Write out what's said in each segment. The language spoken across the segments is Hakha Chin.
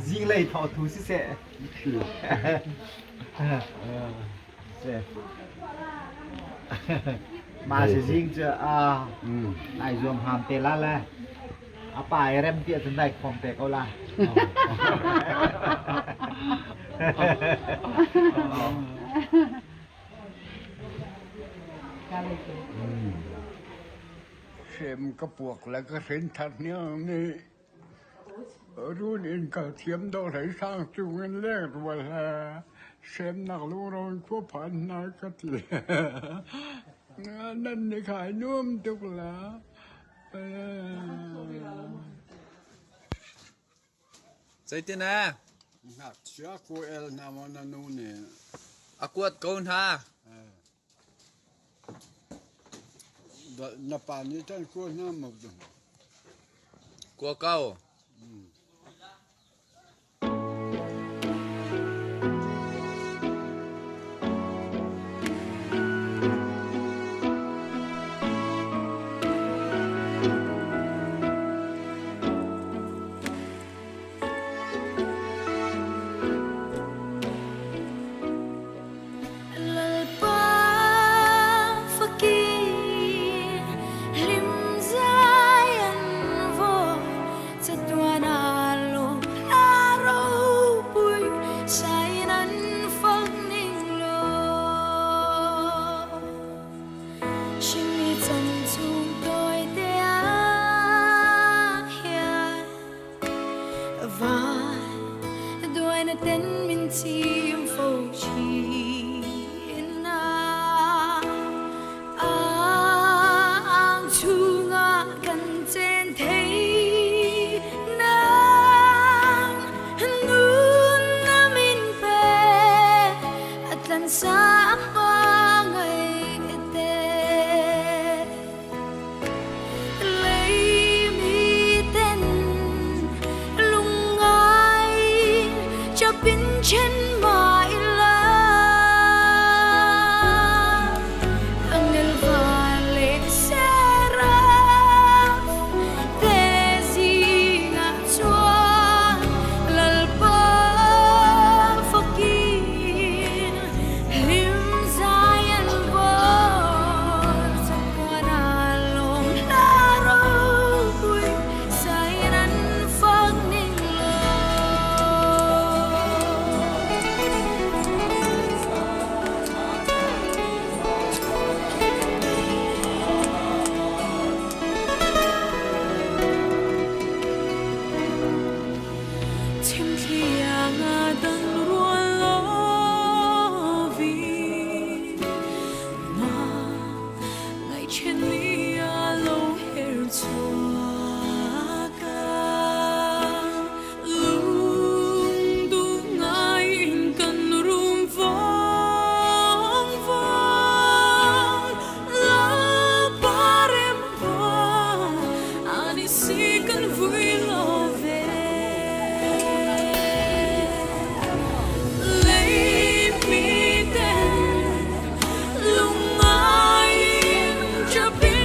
Zinglei thaw thu siseh. Ma si zing cu a nai zuam ham te la le a pa i rem ti ahcun nai khom te ko la. Sem ka puak le ka hrin thar hniang nih Run in kal thiam dawh hlei sang cung in leng rual he semnak lungrawn khua phan hna ka ti. Nan ni khai nuam tuk la. Zeitin eh? Ngakchia ku el hna maw na nu nih? A kuat ko hna. Na pa nih tan kua hna maw? Kua ko. Lalpa fakir hlimzai an vaw chatuan ah lawm a ropui sain an fak ning law Hringmi chan chung tawite ah hian Van duai na ten min chim fo chin na ang chungah kan chen thei nang nun na min pe atlan sa pangai te. Leimi ten lungngai chapin chen mai la angel vale seraph te zingah chuan lalpa fakin hlim zai an vawr chakuan lawm hla ropui sain an fak ning law. Chimthliang a dang rual lovi na ngaihchen ni a lo her chuak Lungduh ngai in kan rum vang vang la parem vang ani si kan vui lo ve. Lấy mi ten lungngai in chapin.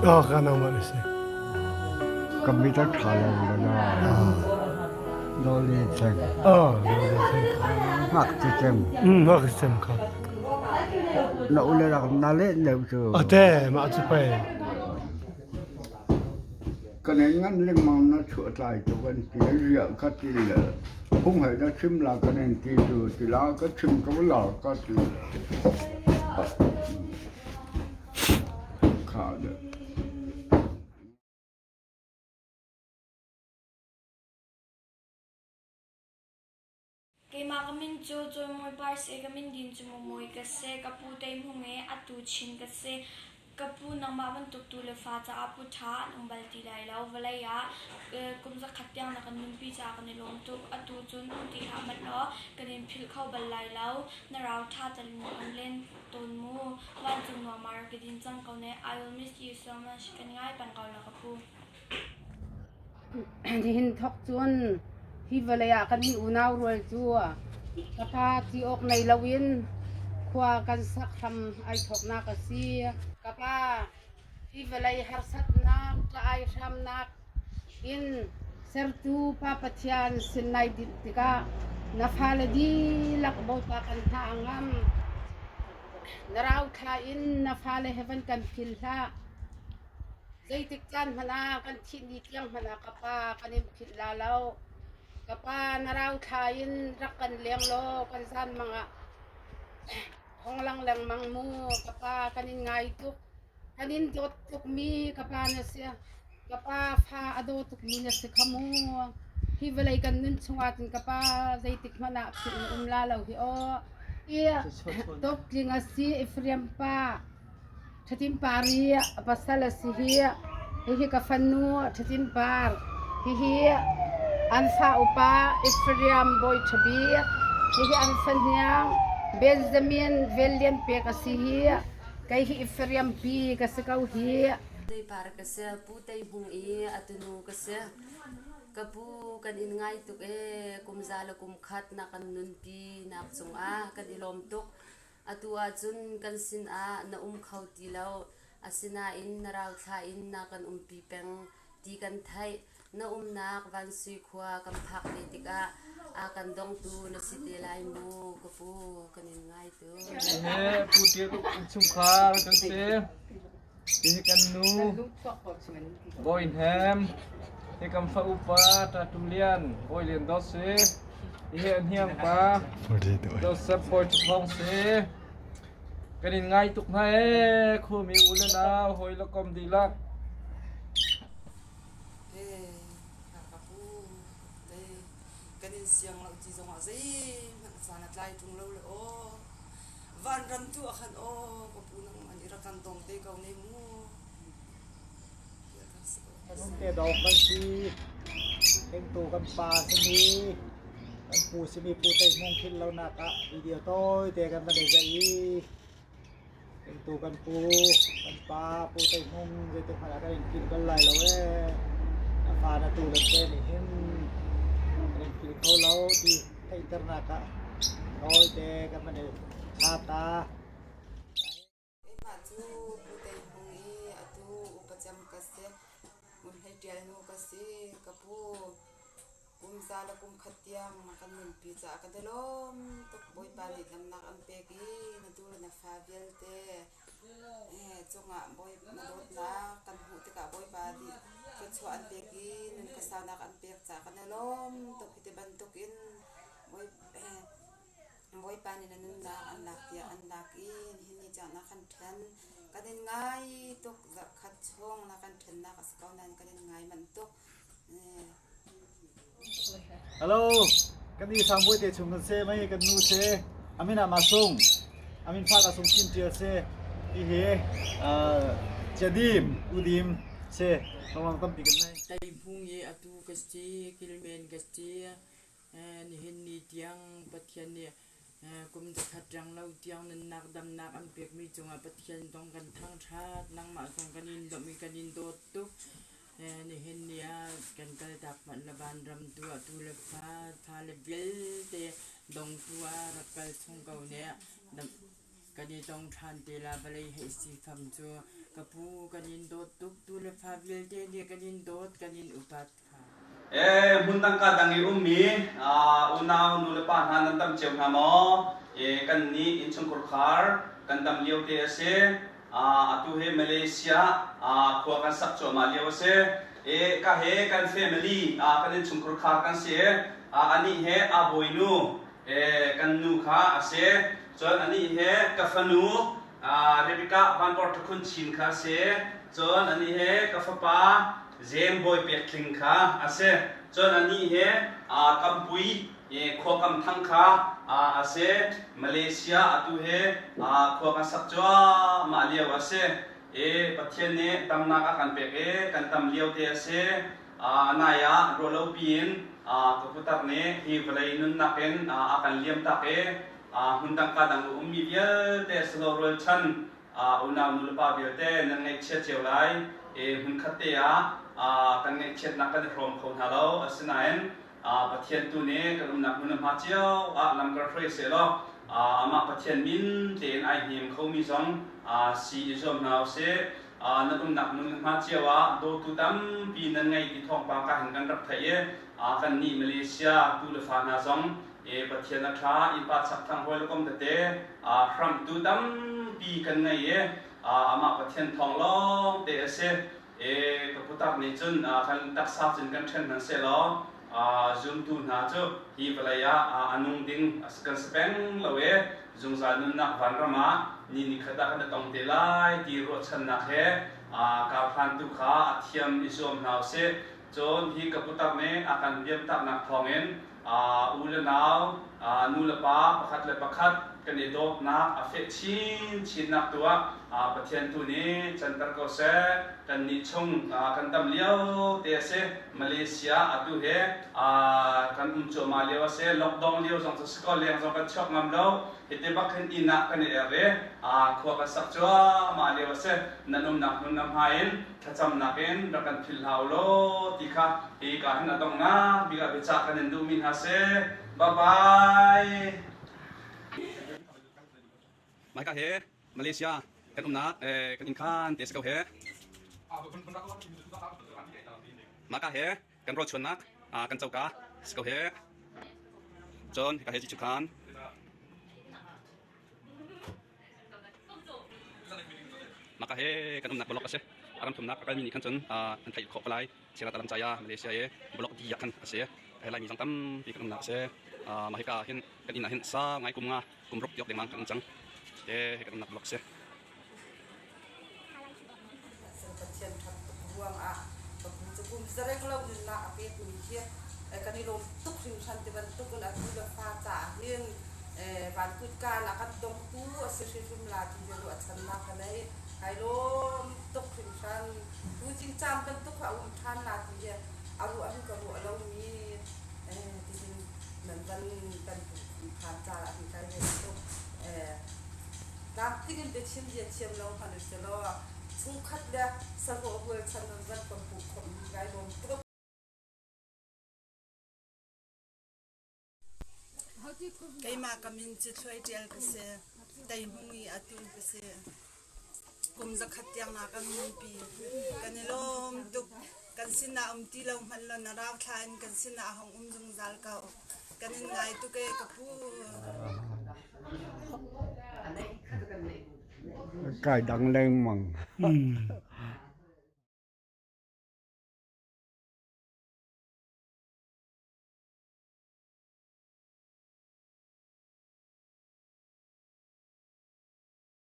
Oh, ka nangmah na si. Ka mit a ṭha lo le na. Doli cheng. Oh, doli cheng. Ngak ti cem. Ngak ti cem kha. Na ule rak na le leu cu. Ate, mah cu pei. Kan ei ngan lengmang na chuah tlai tu kan ti riah ka ti le phung hei na chim la kan in ti tu ti la ka chim ko la ka ti le kha de. Keimah ka min cu Cawimawi Par si, ka min din cu Mumawi ka si. Ka pu Teihmung i atu Chin ka si. Ka pu nangmah bantuk tu le fa caah pu ṭha an um bal ti lai lo. Vawlei ah kum zakhat tiang na kan nunpi caah kan i lawm tuk. Atu cun um ti hlah hmanh law kan in philh kho bal lai lo. Na rau ṭha tal in um len tawn mu. Vancung nuam ah rak i din cang ko ne. I will miss you so much. Kan ngai peng ko la ka pu. Nihin thawk cun hi vawlei ah kan nih unau rual cu ka pa ti awk nei loin khua kan sak hram ai thawknak a si. Ka pa hi vawlei harsatnak, ṭah-ai hramnak in sertu Pa Pathian sin nai dinh tikah na fale dihlak Bawipa kan hna a ngam. Na rauthla in na fale he van kan phil hlah. Zeitik caan hmanh ah kan thih ni tiang hmanh ah ka pa kan in philh la lo. Ka pa na rauthla in rak kan leng law kan zanmang ah hong lang lengmang mu. Ka pa kan in ngai tuk. Kan in dawt tukmi ka pa na si. Ka pa fa a daw tukmi na si kha mu. Hi vawlei kan nun chungah cun ka pa zeitik hmanh ah philh in um la lo hi aw. I tawktling a si Ephraim pa. Ṭhatin Par i a pasal a si hi. Hihi ka fanu Ṭhatin Par. Hihi an fa upa Ephraim Bawi Ṭha Bik. Hihi an fahniang Benjamin Vel Lian Pek a si hi. Kei hi Ephraim pi ka si ko hi. Par ka si, Pu Tei Hmung i a tunu ka si. Ka pu kan in ngai tuk ee, kum za le kum khat na kan nunpi nak cungah kan i lawm tuk. Atu ahcun kan sinah na um kho ti lo, asinain na rauthla in na kan umpi peng ti kan theih. Na umnak Vansui khua kan phak ve tikah a kan dongtu na si te lai mu, ka pu, kan in ngai tuk. He Pu Ṭial innchungkhar kan si. Hihi kan nu Bawi Hnem, hi kan fa upa Ṭa Tu Lian, Bawi Lian Dawt si. Hihi a hniang pa Joseph Bawi Ṭha Thawng si. Kan in ngai tuk hna ee, khuami u le nau, hawi le kom dihlak. Ka pu, kan in siang lo ti zongah zeihmanh san a tlai ṭung lo le aw. Vanram tu ah khan aw ka pu nang an i rak kan dong te ko ne mu. Te dawng kan si, hengtu kan pa simi, kan pu simi pu Tei Hmung philh lonak ah video tawi te kan van i zaih i hengtu kan pu, kan pa pu Tei Hmung zeitik hmanh ah kan in philh bal lai lo ee. Na fa na tu lan te nih hin kan in philh kho lo ti theihternak ah tawi te kan van i thla ta. Keimah cu Pu Tei Hmung i atu upa cem ka si. Ngun Hlei Ṭial nu ka si. Ka pu kum za le kum khat tiang na kan nunpi caah ka delawm tuk. Bawipa nih damnak an pek i na tu le na fa vialte cungah Bawi na dawtnak kan hmuh tikah Bawipa nih thluachuah an pek i nun khuasaunak an pek caah kan i lawm tuk. Hiti bantukin Bawipa nih na nunnak an lak tiah an lak i nihin ni tiang na kan ṭhen. Kan in ngai tuk. Zarhkhat chung na kan ṭhennak a si ko nain kan in ngai manh tuk. Hello, kan i sangbawi te chung kan se mei kan nu se amin ah masung amin fa ka sung chin tia se hi he chadim udim se longlang tampi kan nei. Tei hmung i atu ka si, kilmen ka si. Nihin ni tiang Pathian nih kum zakhat renglo tiang nunnak damnak an pekmi cungah Pathian zong kan thangṭhat. Nangmah zong kan in lawmh i kan in dawt tuk. Nihin ni ah kan kaltak hmanh le vanram tu ah tu le fa, fale vialte dongtu ah rak kal chung ko ne. Kan i tong ṭhan te la vawlei hei si fam cu. Ka pu kan in dawt tuk tu le fa vialte nih kan in dawt kan in upat kha. Ee, hmun dang ka dang i ummi unau nu le pa hna nan dam cio hna maw? Ee, kan nih innchungkhar khar kan dam lio te a si. Atu hi Malaysia khua kan sak cuahmah lio a si. Ee, ka he kan family kan innchungkhar khar kan si. Anih he a bawinu kan nu kha a si. Cun anih he ka fanu Rebecca Van Bor Thakhun Chin kha a si. Cun anih he ka fapa Jem Bawi Pek Tling kha a si. Cun anih he Kampui khua kam thang kha a si. Malaysia atu he khua kan sak cuahmah lio a si. I Pathian nih damnak a kan pek i kan tam lio te a si. Nai ah ruahlopi in ka putar nih hi vawlei nunnak in a kan liamtak i hmundang ka dang ummi vialte silo rualchan unau nulepa vialte nan ngaihchia cio lai. I hmunkhat te ah kan ngaihchiatnak kan i hrawm kho hna lo. Asinain Pathian tu nih kan umnak hmun le hma cio ah lam kan hruai sehlaw amah Pathian min tein ai hnem khomi zong si i zuam hna usih. Nan umnak hmun le hma cio ah dawtu tampi nan ngei ti thawngpang ka hin kan rak theih i kannih Malaysia tu le fa hna zong e Pathian a ṭha innpa chakthlang hawi le kom tete hramtu tampi kan ngei i amah Pathian thawng lawng te a si. E ka putar nih cun kan taksa cun kan ṭhen hmanh sehlaw zumtu hna cu hi vawlei ah a nung ding kan si peng lo i zungzal nunnak vanram ah ni nikhat ah kan i tong te lai ti ruahchannak he karhlantu kha a thiam i zuam hna usih. Cun hi ka putar nih a kan liamtaknak thawngin u le nau, nu le pa pakhat le pakhat kan i dawtnak a feh chinchinnak tu ah Pathian tu nih canter ko seh. Kannih chung kan dam lio te a si. Malaysia atu hi kan um cuahmah lio a si. Lockdown lio zong cu si ko, leng zong kan chuak ngam lo. Hiti bak hin inn ah kan i er i khua kan sak cuahmah lio a si. Nan umnak hmun na hmai in thlacamnak in rak kan philh hlah u law ti kha hi ka hin a donghnak bik ah biacah kan in duhmi hna si. Bye bye. Maika he Malaysia kan umnak kan inn khan te si ko he. Maka he kan rawl chuannak kan coka si ko he. Cun hika he ci khan Maka he kan umnak blok a si. A ram thumnak a kalmi nih khan cun an theih khawh ko lai. Chirat alam caya Malaysia i blok di ah khan a si. He Laimi zong tampi kan umnak a si. Mah hika ah hin kan inn ah hin sa ngai kum nga kum ruk tiok lengmang kan um cang. Te he kan umnak blok a si. Pathian ṭhat tuk ruangah ka pu cu kum zarek lo nunnak a pekmi hi kan i lawm tuk hringhran ti bantukin atu le fa caah hin van kutka in a kan dongtu a si hrimhrim la ti hi ruahchannak ka nei. Kai lawm tuk hringhran. Tu cingcam bantuk a um ṭhan la ti hi a ruah hin ka ruah lomi tihin nan van kan phan ca ah hin kai lawm tuk. Tlamtling in biachim bia thiam lo hmanh usilaw chungkhat le sahlawh rualchan nan van kan hmuh khawhmi kai lawm tuk. Keimah ka min cu Thluai Ṭial ka si. Teihmung i atu ka si. Kum 100 tiang na kan nunpi. Kan i lawm tuk. Kan sinah um ti lo hmanh law na rauthla in kan sinah a hung um zungzal ko. Kan in ngai tuk ee ka pu. Kai dang lengmang.